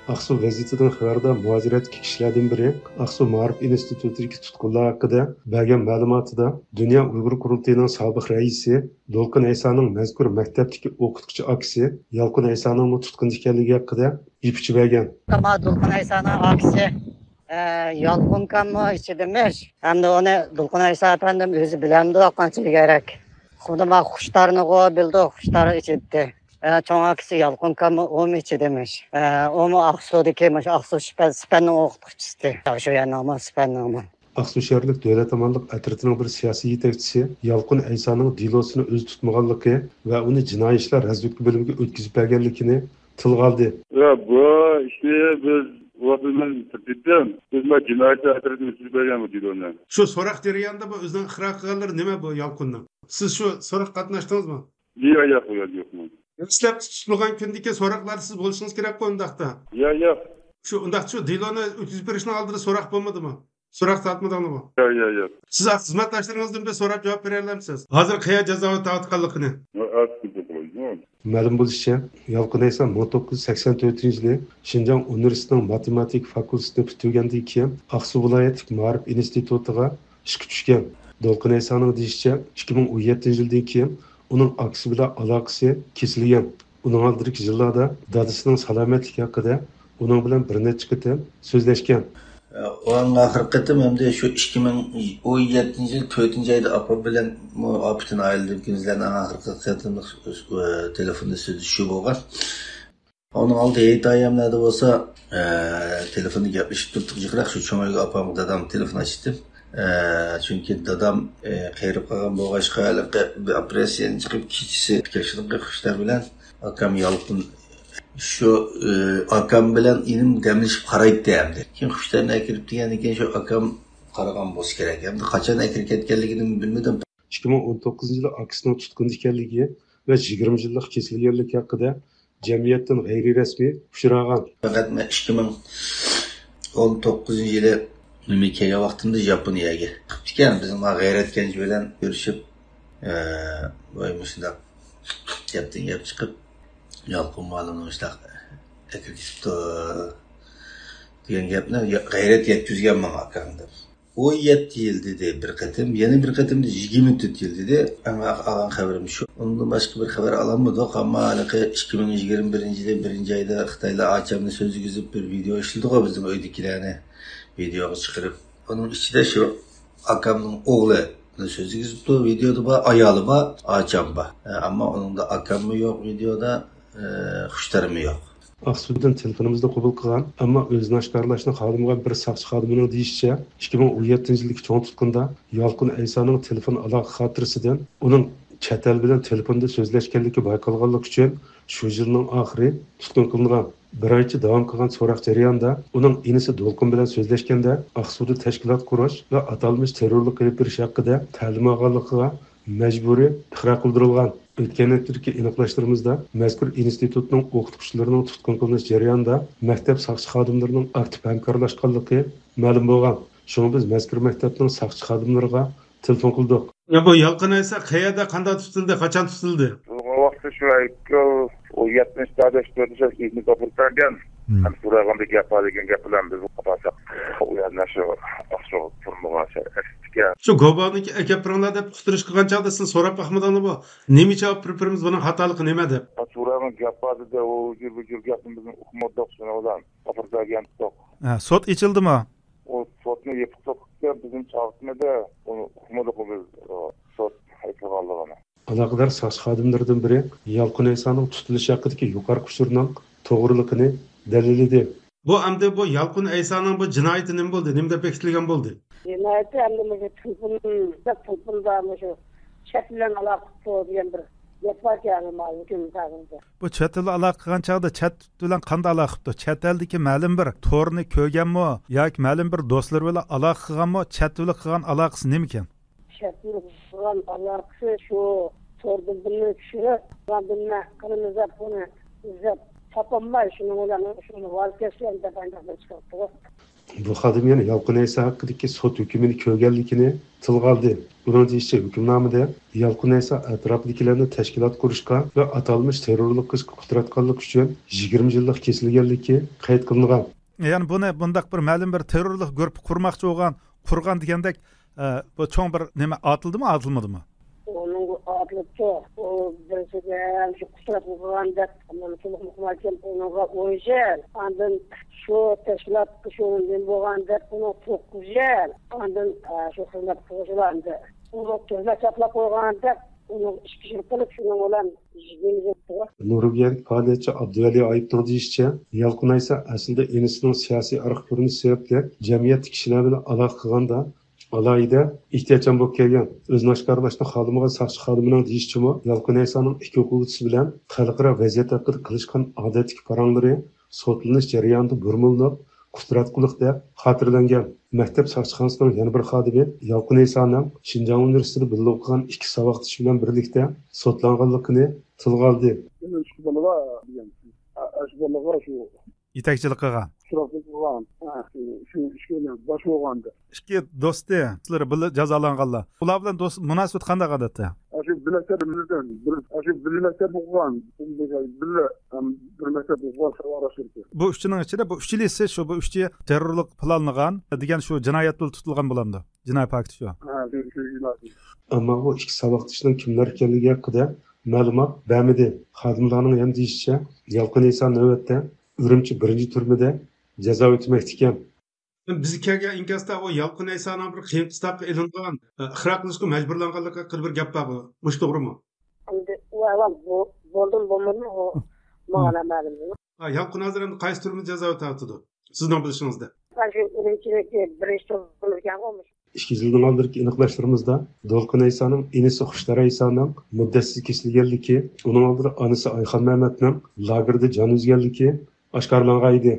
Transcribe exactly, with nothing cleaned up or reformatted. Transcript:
ئاقسۇ ۋەزىيىتىدىن خەۋەردار مۇھاجىرەتتىكى كىشىلەردىن بىرى ئاقسۇ مائارىپ ئىنستىتۇتىدىكى تۇتقۇنلار ھەققىدە بەرگەن مەلۇماتىدا، دۇنيا ئۇيغۇر قۇرۇلتىيىنىڭ سابىق رەئىسى دولقۇن ئەيسانىڭ مەزكۇر مەكتەپتىكى ئوقۇتقۇچى ئاكىسى يالقۇن ئەيسانىڭمۇ تۇتقۇن ئىكەنلىكى ھەققىدە ئېپىچە بەرگەن. ئەمما دولقۇن ئەيسانىڭ ئاكىسى، ئە، يالقۇنكاممۇ ئىچىدىمىش. ھەمدە ئۇنى دولقۇن ئەيسا ئەپەندىم ئۆزى بىلەمدۇ، قانچىلىك يېرەك. خۇددى ما خۇشتارنىغۇ بىلدۇق، خۇشتار ئىچىدى. ئە، چوڭ ئاكىسى يالقۇنكاممۇ ئۇمۇ ئىچىدىمىش. ئە، ئۇمۇ ئاقسۇدىكى، مۇشۇ ئاقسۇ سىپەن-، سىپەننىڭ ئوقۇتقۇچىسى. شۇ يەرنىڭمۇ، سىپەننىڭمۇ. ئاقسۇ شەھەرلىك دۆلەت ئامانلىق ئەترىتىنىڭ بىر سىياسىي يېتەكچىسى يالقۇن ئەيسانىڭ دېلوسىنى ئۆزى تۇتمىغانلىقى ۋە ئۇنى جىنايى ئىشلار رەزۋېدكا بۆلۈمىگە ئۆتكۈزۈپ بەرگەنلىكىنى تىلغا ئالدى. يا، بۇ ئىشنى بىز ۋاقتىدىن تېپىپ، بىز ما جىنايى ئىشلار ئەترىتىنى ئۆتكۈزۈپ بەرگەن بۇ دېلونى. شۇ سوراق جەريانىدا بۇ ئۆزىنىڭ ئىقرار قىلغانلىرى نېمە بۇ يالقۇننىڭ؟ سىز شۇ سوراققا قاتناشتىڭىزمۇ؟ يا، يا، قويغان يوقمۇ. دەسلەپكى تۇتۇلغان كۈندىكى سوراقلاردا سىز بولۇشىڭىز كېرەكقۇ ئۇنداقتا. يا، يا. شۇ ئۇنداق شۇ دېلونى ئۆتكۈزۈپ بېرىشنىڭ ئالدىدا سوراق بولمىدىمۇ؟ سوراق تارتمىدىڭلىمۇ؟ يا، يا، يا. سىز خىزمەتداشلىرىڭىزدىن بىر سوراپ جاۋاب بېرەلەمسىز؟ ھازىر قەيەر جازا تارتقانلىقىنى؟ مەلۇم بولۇشىچە، يالقۇن ئەيسا مىڭ توققۇز يۈز سەكسەن تۆتىنچى يىلى شىنجاڭ ئۇنىۋېرسىتېتىنىڭ ماتېماتىكا فاكۇلتېتىنى پۈتتۈرگەندىن كېيىن، ئاقسۇ ۋىلايەتلىك مائارىپ ئىنستىتۇتىغا ئىشقا چۈشكەن. دولقۇن ئەيسانىڭ دېيىشىچە، ئىككى مىڭ ئون يەتتىنچى يىلدىن كېيىن ئۇنىڭ ئاكىسى بىلەن ئالاقىسى كېسىلگەن. ئۇنىڭ ئالدىدىكى يىللاردا دادىسىنىڭ سالامەتلىكى ھەققىدە ئۇنىڭ بىلەن بىر نەچچە قېتىم سۆزلەشكەن. ئۇنىڭ ئاخىرقى قېتىم ئەمدى شۇ ئىككى مىڭ ئون يەتتىنچى يىل تۆتىنچى ئايدا ئاپام بىلەن، ئۇ پۈتۈن ئائىلىدىكىمىزلەرنىڭ ئاخىرقى قېتىملىق، ئۇ، تېلېفوندا سۆزلىشىشى بولغان. ئۇنىڭ ئالدى ھېيت ئايەملەردە بولسا، ئە، تېلېفوندا گەپلىشىپ تۇردۇق جىقراق، شۇ چوڭ ئۆيگە ئاپامغا دادام تېلېفون ئاچتى. ئە، چۈنكى دادام، ئە، قېرىپ قالغان بولغاچقا، ھېلىقى بىر ئوپېراتسىيەدىن چىقىپ كېچىسى كەچلىكى خۇشتار بىلەن ئاكام يالقۇن، شۇ، ئە، ئاكام بىلەن ئىنىم دەملىشىپ قارايتتى ئەمدى. كېيىن خۇشتارنى ئەكىرىپ دېگەندىن كېيىن شۇ ئاكام قارىغان بولسا كېرەك. ئەمدى قاچان ئەكىرىپ كەتكەنلىكىنى بىلمىدىم. ئىككى مىڭ ئون توققۇزىنچى يىلى ئاكىسىنىڭ تۇتقۇندىن ئىكەنلىكى ۋە يىگىرمە يىللىق كېسىلگەنلىكى ھەققىدە جەمئىيەتتىن غەيرىي رەسمىي ئۇچرىغان. پەقەت مەن ئىككى مىڭ ئون توققۇزىنچى يىلى نېمە كەلگەن ۋاقتىمدا ياپونىيەگە چىقىپتىكەن. بىزنىڭ ما غەيرەت كەنجى بىلەن كۆرۈشۈپ، ئە، ۋاي مۇشۇنداق گەپتىن گەپ چىقىپ، يالقۇن مۇئەللىمنى مۇشۇنداق ئەكىرىپ كېتىپتۇ دېگەن گەپنى غەيرەت يەتكۈزگەن ماڭا ئاكاڭ دەپ. ئون يەتتە يىل دېدى بىر قېتىم، يەنە بىر قېتىمدا يىگىرمە تۆت يىل دېدى. ئەڭ ئالغان خەۋىرىم شۇ. ئۇنىڭدىن باشقا بىر خەۋەر ئالالمىدۇق، ئەمما ھېلىقى ئىككى مىڭ يىگىرمە بىرىنچى يىلى بىرىنچى ئايدا خىتايلار ئاچامنى سۆزلىگۈزۈپ بىر ۋىدېئو ئىشلىدىغۇ بىزنىڭ ئۆيدىكىلەرنى ۋىدېئوغا چىقىرىپ. ئۇنىڭ ئىچىدە شۇ ئاكامنىڭ ئوغلى سۆزلىگۈزۈپتۇ، ۋىدېئودا بار، ئايالى بار، ئاچام بار. ئەمما ئۇنىڭدا ئاكاممۇ يوق ۋىدېئودا، ئە، خۇشتارمۇ يوق. ئاقسۇدىن تېلېفونىمىزنى قوبۇل قىلغان، ئەمما ئۆزىنى ئاشكارىلاشنى خالىمىغان بىر ساقچى خادىمىنىڭ دېيىشىچە، ئىككى مىڭ ئون يەتتىنچى يىلدىكى چوڭ تۇتقۇندا يالقۇن ئەيسانىڭ تېلېفون ئالاقە خاتىرىسىدىن ئۇنىڭ چەت ئەل بىلەن تېلېفوندا سۆزلەشكەنلىكى بايقالغانلىقى ئۈچۈن شۇ يىلنىڭ ئاخىرى تۇتقۇن قىلىنغان. بىر ئايچە داۋام قىلغان سوراق جەريانىدا ئۇنىڭ ئىنىسى دولقۇن بىلەن سۆزلەشكەندە ئاقسۇدا تەشكىلات قۇرۇش ۋە ئاتالمىش تېررورلۇق ئېلىپ بېرىش ھەققىدە تەلىم ئالغانلىقىغا مەجبۇرىي ئىقرار قىلدۇرۇلغان. ئۆتكەن ھەپتىدىكى ئېنىقلاشلىرىمىزدا مەزكۇر ئىنستىتۇتنىڭ ئوقۇتقۇچىلىرىنىڭ تۇتقۇن قىلىنىش جەريانىدا مەكتەپ ساقچى خادىملىرىنىڭ ئاكتىپ ھەمكارلاشقانلىقى مەلۇم بولغان. شۇڭا بىز مەزكۇر مەكتەپنىڭ ساقچى خادىملىرىغا تېلېفون قىلدۇق. يا، بۇ يالقۇن ئەيسا قەيەردە، قانداق تۇتۇلدى، قاچان تۇتۇلدى؟ بۇ ۋاقىتتا شۇ ئەيكىل ئون يەتتىنچى ئايدا ئۈچ تۆتىنچى ئاي ئىزنى قوبۇل قىلغان. مم. ھەم سوراغاندا گەپ بار دېگەن گەپ بىلەن بىز قاپاتساق، ئۇ يەردە شۇ ئاقسۇ تۈرمىگە ئەكەپتىكەن. شۇ گوباڭدىكى ئەكەپ بېرىڭلار دەپ ئۇقتۇرۇش قىلغان چاغدا سىز سوراپ باقمىدىڭلارمۇ؟ نېمە جاۋاب بېرىپ بېرىمىز، بۇنىڭ خاتالىقى نېمە دەپ؟ سوراغان گەپ بار دېدى، ئۇ جۈر بۇ جۈر گەپنى بىز ئۇقمىدۇق، شۇنىڭ بىلەن ئاپىرىپ بەرگەن تۇتۇق. ھە، سوت ئېچىلدىمۇ؟ ئۇ سوتنى يېپىق تۇتۇپ بىزنى چاقىرتمىدى، ئۇنى ئۇقمىدۇق بىز، ئۇ سوت ئېچىلغانلىقىنى. ئالاقىدار ساقچى خادىملىرىدىن بىرى يالقۇن ئەيسانىڭ تۇتۇلۇشى ھەققىدىكى يۇقىرىقى ئۇچۇرنىڭ توغرىلىقىنى دەلىللىدى. بۇ ئەمدى بۇ يالقۇن ئەيسانىڭ بۇ جىنايىتى نېمە بولدى؟ نېمە دەپ بېكىتىلگەن بولدى؟ جىنايىتى ئەمدى مۇشۇ تېلېفون، تېلېفوندا مۇشۇ چەت بىلەن ئالاقە قىپتۇ دېگەن بىر گەپ باركەن، ھەممە ھۆكۈم تەقدىردە. بۇ چەت ئەل ئالاقە قىلغان چاغدا چەت بىلەن قانداق ئالاقە قىپتۇ؟ چەت ئەلدىكى مەلۇم بىر تورنى كۆرگەنمۇ ياكى مەلۇم بىر دوستلىرى بىلەن ئالاقە قىلغانمۇ؟ چەت بىلەن قىلغان ئالاقىسى نېمىكەن؟ چەت بىلەن قىلغان ئالاقىسى شۇ توردىن بىرنى چۈشۈرۈپ، بىرنى قىلىمىز دەپ ئۇنى ئىزدەپ تاپالماي، شۇنىڭ بىلەن شۇنى ۋاز كەچكەن دەپ ئانداق بىر چىقىپتۇ. بۇ خادىم يەنە يالقۇن ئەيسا ھەققىدىكى سوت ھۆكمىنى كۆرگەنلىكىنى تىلغا ئالدى. ئۇنىڭ دېيىشىچە، ھۆكۈمنامىدە يالقۇن ئەيسا ئەتراپىدىكىلەرنى تەشكىلات قۇرۇشقا ۋە ئاتالمىش تېررورلۇق قىلىشقا قۇتراتقانلىقى ئۈچۈن يىگىرمە يىللىق كېسىلگەنلىكى قەيت قىلىنغان. يەنى بۇنى بۇنداق بىر مەلۇم بىر تېررورلۇق گۇرۇپپا قۇرماقچى بولغان، قۇرغان دېگەندەك، ئە، بۇ چوڭ بىر نېمە ئاتىلدىمۇ، ئاتىلمىدىمۇ؟ ئۇنىڭغا ئاتىلىپتۇ. ئۇ بىرسىگە شۇ قۇتراتقا قىلغان دەپ، مانا تولۇق ئۇقمايتتىم. ئۇنىڭغا ئون يىل، ئاندىن شۇ تەشكىلاتقا شۇ نېمە بولغان دەپ، ئۇنىڭغا توققۇز يىل، ئاندىن، ئە، شۇ خىزمەت قىلغۇچىلار ئەمدى ئۇنىڭغا تۆھمەت چاپلاپ قويغان دەپ، ئۇنىڭغا ئىككى يىل قىلىپ، شۇنىڭ بىلەن يىگىرمە يىل. نورۋېگىيەدىكى پائالىيەتچى ئابدۇۋەلى ئايۇپنىڭ دېيىشىچە، يالقۇن ئەيسا ئەسلىدە ئىنىسىنىڭ سىياسىي ئارقا كۆرۈنۈشى سەۋەبلىك جەمئىيەتتىكى كىشىلەر بىلەن ئالاقە قىلغاندا، ئالاھىدە ئېھتىياتچان بولۇپ كەلگەن، ئۆزىنى ئاشكارىلاشنى خالىمىغان ساقچى خادىمىنىڭ دېيىشىچىمۇ، يالقۇن ئەيسانىڭ ئىككى ئوقۇغۇچىسى بىلەن خەلقئارا ۋەزىيەت ھەققىدە قىلىشقان ئادەتتىكى پاراڭلىرى سوتلىنىش جەريانىدا بۇرمىلىنىپ، قۇتراتقۇلۇق دەپ خاتىرىلەنگەن. مەكتەپ ساقچىخانىسىنىڭ يەنە بىر خادىمى يالقۇن ئەيسانىڭ شىنجاڭ ئۇنىۋېرسىتېتىدا بىللە ئوقۇغان ئىككى ساۋاقدىشى بىلەن بىرلىكتە سوتلانغانلىقىنى تىلغا ئالدى. مېنىڭ ئىككى بالا بار دېگەن. ئە-، ئەش بالىغا شۇ يېتەكچىلىك قىلغان. ئۇچراپلىق بولغان. ھە، شۇ، شۇ ئىككىيلەن باش بولغاندا. ئىككى دوستى، سىلەر بىللە جازالانغانلار. ئۇلار بىلەن دوست، مۇناسىۋەت قانداق ئادەتتە؟ ئاشۇ بىر مەكتەپ بىللە، بىر، ئاشۇ بىر مەكتەپ ئوقۇغان، بىللە، ھەم بىر مەكتەپ ئوقۇغان ساۋاقداشلىرى. بۇ ئۈچىنىڭ ئىچىدە بۇ ئۈچىلىسى شۇ، بۇ ئۈچى تېررورلۇق پىلانلىغان دېگەن شۇ جىنايەت بىلەن تۇتۇلغان بولامدۇ؟ جىنايى پاكىتى شۇ. ھە، شۇ، شۇ ئىلاھىي. ئەمما بۇ ئىككى ساۋاقدىشنىڭ كىملەر ئىكەنلىكى ھەققىدە مەلۇمات بەرمىدى. خادىملارنىڭ يەنە دېيىشىچە، يالقۇن ئەيسا نۆۋەتتە ئۈرۈمچى بىرىنچى تۈرمىدە جازا ئۆتىمەكتە ئىكەن. بىزگە كەلگەن ئىنكاستا ئۇ يالقۇن ئەيسانىڭ بىر قىيىن قىستاققا ئېلىنغان، ئىقرار قىلىشقا مەجبۇرلانغانلىقى ھەققىدە بىر گەپ بار. مۇشۇ توغرىمۇ؟ ئەمدى ئۇ ئەھۋال بو-، بولدىمۇ بولمىدىمۇ، ئۇ ماڭا نامەلۇم. ھە، يالقۇن ھازىر ئەمدى قايسى تۈرمىدە جازا ئۆتەۋاتىدۇ، سىزنىڭ بىلىشىڭىزدە؟ مانا شۇ ئۈرۈمچىدىكى بىرىنچى تۈرمىدىكەنغۇ. ئىككى يىلدىن ئالدىدىكى ئېنىقلاشلىرىمىزدا دولقۇن ئەيسانىڭ ئىنىسى خۇشتار ئەيسانىڭ مۇددەتسىز كېسىلگەنلىكى، ئۇنىڭ ئالدىدا ئانىسى ئايخان مەمەتنىڭ لاگېردا جان ئۈزگەنلىكى ئاشكارىلانغان ئىدى.